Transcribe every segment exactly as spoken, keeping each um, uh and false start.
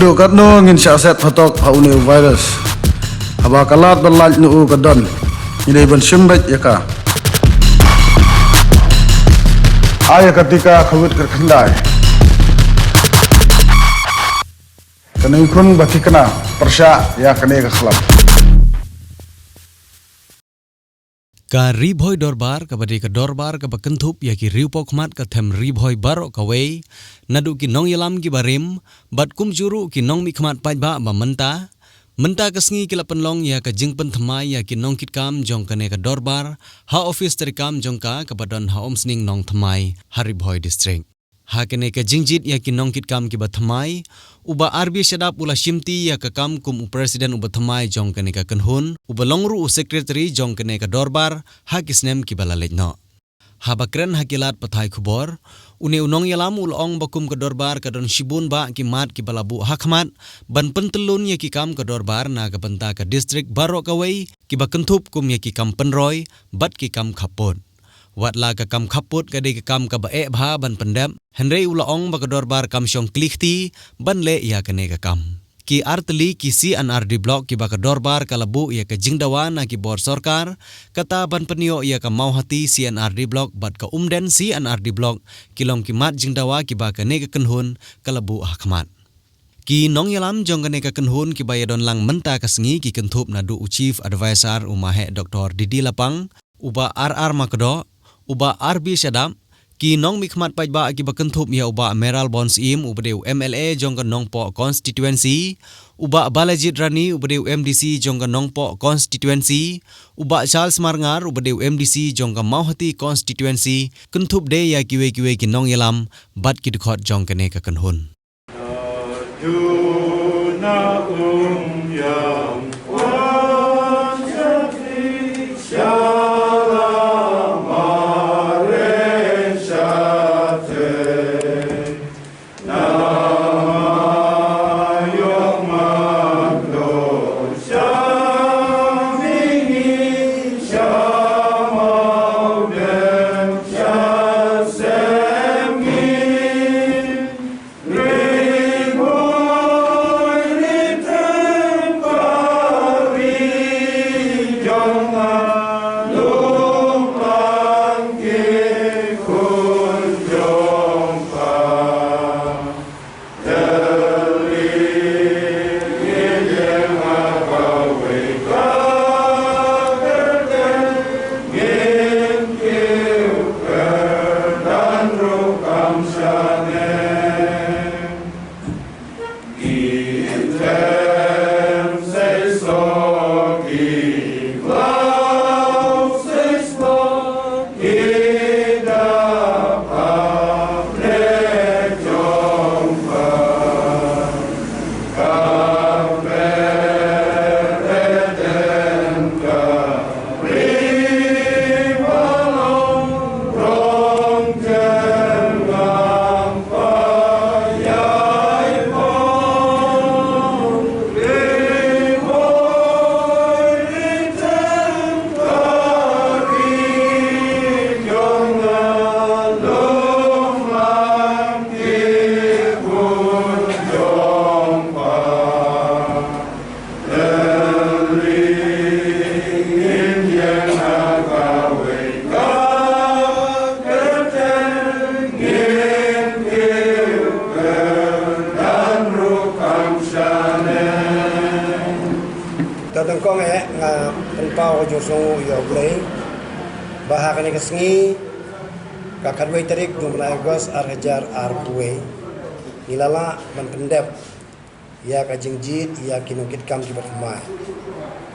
Duk katno ngin shah set phatok ha une u virus. Haba ka lad ba lait na u ka don, ngi dei ban shim beit ïa ka. Ai ïa ka tika Covid kyrkhyndai. Kane khun ba thikna pyrshah ïa kane ka khlap. Ka Ri Bhoi Dorbar, kaba dei ka dorbar kaba kynthup ïa ki riewpawkhmat ka them Ri Bhoi baroh kawei, naduh ki nongïalam kiba rim, bad kumjuh ruh ki nongmihkhmat paidbah ba mynta, mynta ka sngi ki la pynlong ïa ka jingpynthymmai ïa ki nongkitkam jong kane ka dorbar ha ophis treikam jong ka kaba don ha Umsning Nongthymmai, ha Ri Bhoi District. Ha kane ka jingjied ïa ki nongkitkam kiba thymmai, u Bah R B Shadap u la shimti ïa ka kam kum u president uba thymmai jong kane ka kynhun, uba long ruh u secretary jong kane ka dorbar ha ki snem kiba la leit noh. Haba kren ha ki lad pathai khubor, une u nongïalam u la ong ba kum ka dorbar ka don shibun bah ki mat kiba la buh ha khmat ban pyntyllun ïa ki kam ka dorbar na ka bynta ka district baroh kawei, kiba kynthup kum ïa ki kam pynroi bad ki kam khappud. Wat la ka kam khappud ka dei ka kam kaba eh bha ban pyndep, hynrei u la ong ba ka dorbar kam shong kli kti ban leh ïa kane ka kam. Ki artylli ki C and R D block kiba ka dorbar ka la buh ïa ka jingdawa na ki bor sorkar, kata ban pynïoh ïa ka Mawhati C and R D block bad ka Umden C and R D block, ki long ki mat jingdawa kiba kane ka kynhun ka la buh ha khmat. Ki nongïalam jong kane ka kynhun kiba ïadon lang mynta ka sngi ki kynthup naduh u Chief Advisor u Maheh Doctor D D Lapang, u Bah R R Makdoh, u Bah R B Shadap, ki nongmihkhmat paidbah kiba kynthup ïa u Bah Mayralborn Syiem uba dei u M L A jong ka Nongpoh constituency, u Bah Balajied Rani uba dei u M D C jong ka Nongpoh constituency, u Bah Charles Marngar uba dei u M D C jong ka Mawhati constituency, kynthup de ïa kiwei kiwei ki nongïalam bad ki dkhot jong kane ka kynhun. Ta tang kong eh nga pynpaw ka jingsngewnguh ïa U Blei ba ha kane ka sngi ka khatwei tarik jong u bnai August ar hajar arphew wei ngi la lah ban pyndep ïa ka jingjied ïa ki nongkitkam kiba thymmai.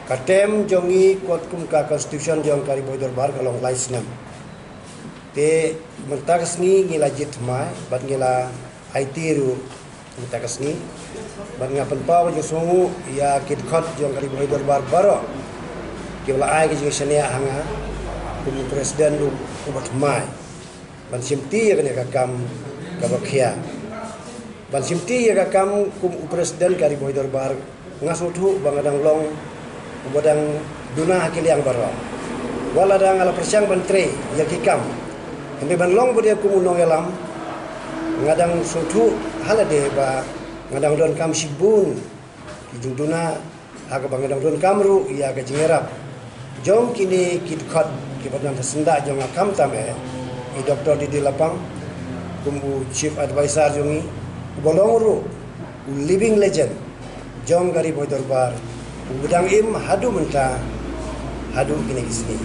Ka term jong ngi kot kum ka constitution jong ka Ri Bhoi Dorbar ka long lai snem. Te mynta ka sngi ngi la jied thymmai bad ngi la aiti ruh mynta ka sngi bad nga pynpaw ka jingsngewnguh ïa ki dkhot jong ka Ri Bhoi Dorbar baroh kiba la ai ka jingshaniah ha nga kum u president u, uba thymmai ban shimti ïa kane ka kam kaba khia. Ban shimti ïa ka kam kum u president ka Ri Bhoi Dorbar, nga sngewthuh ba nga dang long uba dang duna ha ki liang baroh. Wat la dang nga la pyrshang ban trei ïa ki kam, hynrei ban long ba dei kum u nongïalam, nga dang sngewthuh ha lade ba Nga dang donkam shibun ki jingduna, ha kaba nga dang donkam ruh ïa ka jingïarap jong kine ki dkhot kiba don ha syndah jong nga, khamtam eh i Doctor D D Lapang kum u Chief Advisor jong ngi, uba long ruh u living legend jong ka Ri Bhoi Dorbar, uba dang im haduh mynta, haduh kine ki sngi.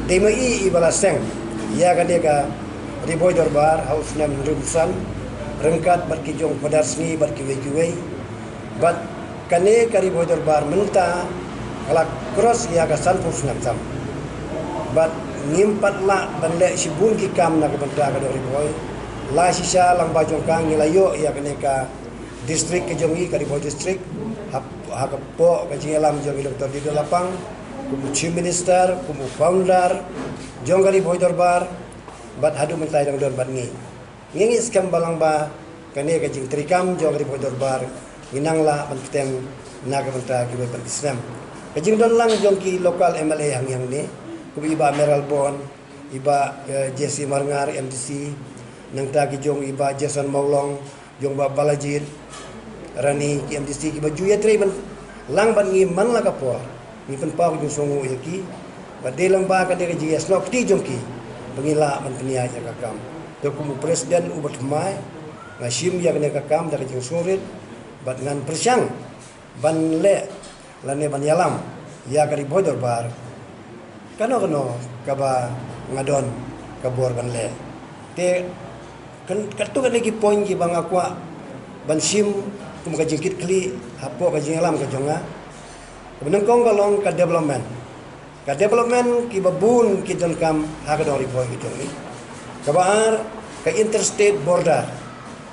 Dei ma i iba la seng ïa kane ka Ri Bhoi Dorbar ha u snem hynriewphew san, ryngkat bad ki jong Phadar Sngi bad kiwei kiwei. Bad kane ka Ri Bhoi Dorbar mynta ka la cross ïa ka sanphew snem tam. Bad ngim pat lah ban leh shibun ki kam na ka bynta ka dong Ri Bhoi. La shisha lang ba jong ka ngi la ïoh ïa kane ka district ka jong ngi, ka Ri Bhoi District, ha, ha ka pok ka jingïalam jong i Doctor D D Lapang kum u Chief Minister, kum u founder jong ka Ri Bhoi Dorbar, bad haduh mynta i dang don bad ngi. Ngi ngeit skhem ba lang ba kane ka jingtrei kam jong ka Ri Bhoi Dorbar ngi nang lah ban bteng na ka bynta kiwei pat ki snem. Ka jingdon lang jong ki local M L A hangne hangne, kum i Bah Mayralborn, i Bah, eh, J C Marngar, M D C, nangta ki jong i Bah Jason Mawlong, jong Bah Balajied Rani, ki M D C kiba ju ïatrei ban lang bad ngi man la ka por. Ngi pynpaw ka jingsngewnguh ïa ki. Bad dei lang ba ka dei ka jingïasnoh kti jong ki ba ngi lah ban pynïaid ïa ka kam. Te kum u president uba thymmai, nga shim ïa kane ka kam da ka jingsngewrit bad ngan pyrshang ban leh lane ban ïalam ïa ka Ri Bhoi Dorbar kano kano kaba nga don ka bor ban leh. Te kan, katto katne ki point kiba nga kwah ban shim kum ka jingkitkhlieh hapoh ka jingïalam ka jong nga. Kaba nyngkong ka long ka development. Ka development kiba bun ki donkam ha ka dong Ri Bhoi ka jong ngi. Kaba ar, ka interstate border.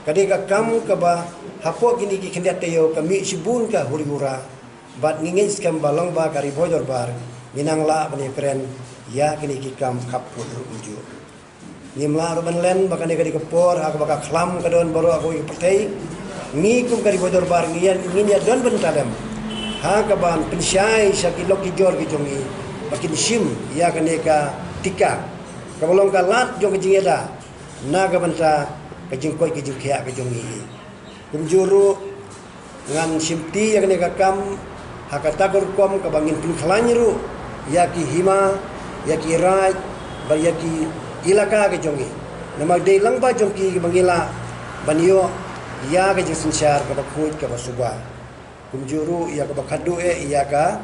Ka dei ka kam kaba hapoh kine ki khyndiat taïew ka mih shibun ka huri hura. Bad ngi ngeit skhem ba long ba ka Ri Bhoi Dorbar ngi nang lah ban ïakren ïa kine ki kam khappud ruh kumjuh. Ngim lah ruh ban len ba kane ka dei ka por ha kaba ka khlam ka don baroh ha kawei ka pyrthei. Ngi kum ka Ri Bhoi Dorbar ngi ïa, ngin ïa don bynta lem ha kaban pynshai sha ki lok ki jor ki jong ngi ba kin shim ïa kane ka tika kaba long ka lad jong ka jingïada na ka bynta ka jingkoit ka jingkhiah ka jong ngi. Kumjuh ruh ngan shimti ïa kane ka kam ha kata ka rukom kaba ngin pynkhlaiñ ruh ïa ki hima, ïa ki raid bad ïa ki ilaka ka jong ngi. Namar dei lang ba jong ki kiba ngi lah ban ïoh ïa ka jingsynshar kaba khuid kaba suba. Kumjuh ruh ïa kaba khatduh eh ïa ka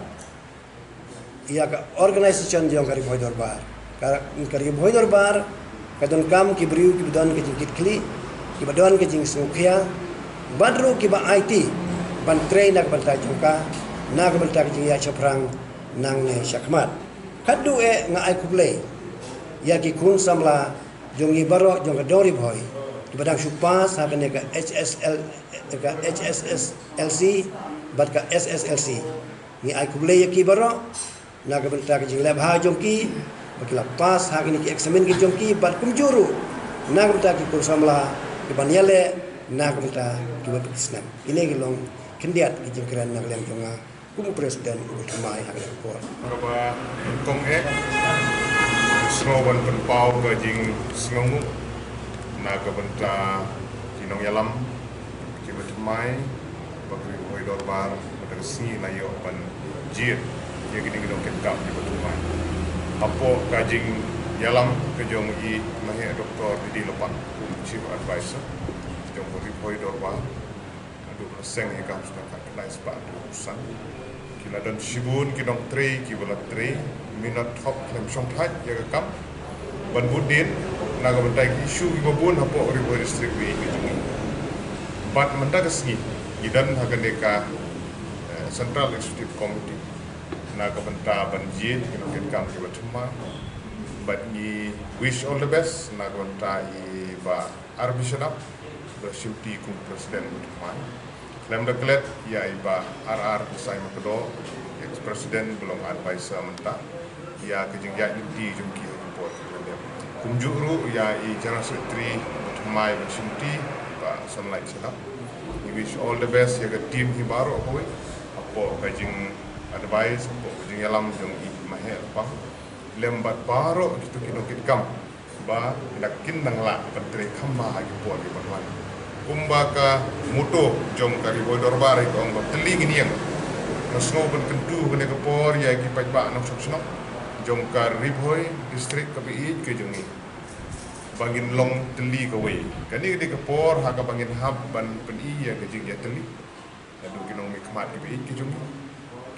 ïa ka organisation jong ka Ri Bhoi Dorbar. Ka, ka Ri Bhoi Dorbar ka donkam ki briew kiba don ka jingkitkhlieh, kiba don ka jingsngewkhia, bad ruh kiba aiti ban trei na ka bynta jong ka, na ka bynta ka jingïaid shaphrang nangne shakhmat. Khatduh eh nga ai khublei ïa ki khun samla jong ngi baroh jong ka dong Ri Bhoi kiba dang shu pass ha kane ka H S L, ka H S S L C bad ka S S L C. Ngi ai khublei ïa ki baroh na ka bynta ka jingleh bha jong ki ba ki la pass ha kine ki eksamin ki jong ki bad kumjuh ruh na ka bynta ki khun samla kiban ïaleh na ka bynta kiwei pat ki snem. Kine ki long khyndiat ki jingkren na ka liang jong nga kum u president uba thymmai ha kane ka por. Kaba nyngkong eh, sngew ban pynpaw ka jingsngewnguh na ka bynta ki nongïalam kiba thymmai ba ka Ri Bhoi Dorbar mynta ka sngi la ïoh ban jied ïa kine ki nongkitkam kiba thymmai. Hapoh ka jingïalam ka jong i Maheh Doctor D D Lapang kum Chief Advisor jong ka Ri Bhoi Dorbar, naduh ba la seng ïa ka ha u snem khatkhyndai spah hynriewphew san. Ki la don shibun ki nongtrei kiba la trei minot hok khlem shongthait ïa ka kam ban bud dien na ka bynta ki issue kiba bun hapoh Ri Bhoi District ba ïeit ka jong ngi. Bad mynta ka sngi ngi don ha kane ka, eh, Central Executive Committee na ka bynta ban jied ki nongkitkam kiba thymmai. Bad ngi wish all the best na ka bynta i Bah R B Shanap, ba shimti kum president uba thymmai. Khlem da klet ïa i Bah R R Basaiawmoit Makdoh, ex president ba long advisor mynta, ïa ka jingïaid lynti jong ki ha ki por kiba dep. Kumjuh ruh ïa i General Secretary ba thymmai ba shimti, i Bah Sunlight Shanap. Ngi wish all the best ïa ka team hi baroh kawei hapoh ka jing advice, hapoh ka jingïalam jong i Maheh Lapang, lem bad baroh kito ki nongkitkam ba kin nang lah ban trei kham bha ha ki por kiban wan. Kumba ka motto jong ka Ri Bhoi Dorbar ka ong ba tylli ngin ïeng. Nga sngew ban kyntu ha kane ka por ïa ki paidbah nongshong shnong jong ka Ri Bhoi District kaba ïeit ka jong ngi, ba ngin long tylli kawei. Kane ka dei ka por ha kaba ngin hap ban pyni ïa ka jingïatylli. Naduh ki nongmihkhmat kiba ïeit ki jong ngi,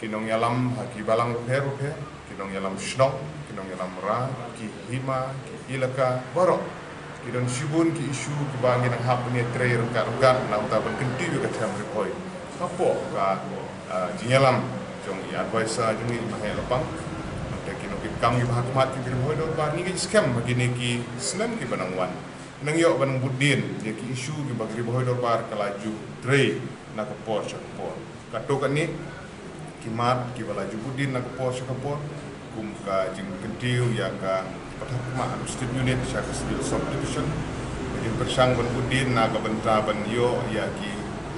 ki nongïalam ha ki balang bapher bapher, ki nongïalam shnong, ki nongïalam raid, ki hima, ki ilaka baroh. Ki don shibun ki issue kiba ngi dang hap ban ïatrei ryngkat ryngkat na ka bynta ban kyntiew ïa ka them Ri Bhoi hapoh ka, ah, jingïalam jong i advisor jong ngi, i Maheh Lapang. Bad ki nongkitkam kiba ha khmat ki Ri Bhoi Dorbar, ngi ngeit skhem ha kine ki snem kiba nang wan nang ïoh ban bud dien ïa ki issue kiba ka Ri Bhoi Dorbar ka la ju trei na ka por sha ka por. Katto katne ki mat kiba la ju bud dien na ka por sha ka por, kum ka jingkyntiew ïa ka pathar khmat Aroostoit Unit sha ka Civil Sub Division, ka jingpyrshang ban bud dien na ka bynta ban ïoh ïa ki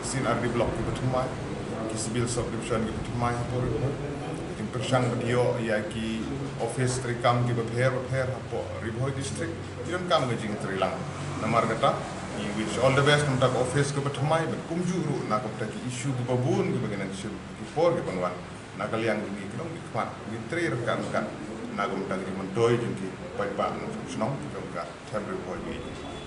C and RD Block kiba thymmai, ki Civil Sub Division kiba thymmai hapoh Ri Bhoi, ka jingpyrshang ban ïoh ïa ki office treikam kiba pher bapher hapoh Ri Bhoi District. Ki donkam ka jingtrei lang. Namar kata, ngi wish all the best na ka bynta ka office kaba thymmai, bad kumjuh ruh na ka bynta ki issue kiba bun kiba ngi nang shim ha ki por kiban wan. Na ka liang jong ngi ki nongmihkhmat, ngi trei ryngkat ryngkat na ka bynta ka jingmyntoi jong ki paidbah nongshong shnong jong ka them Ri Bhoi.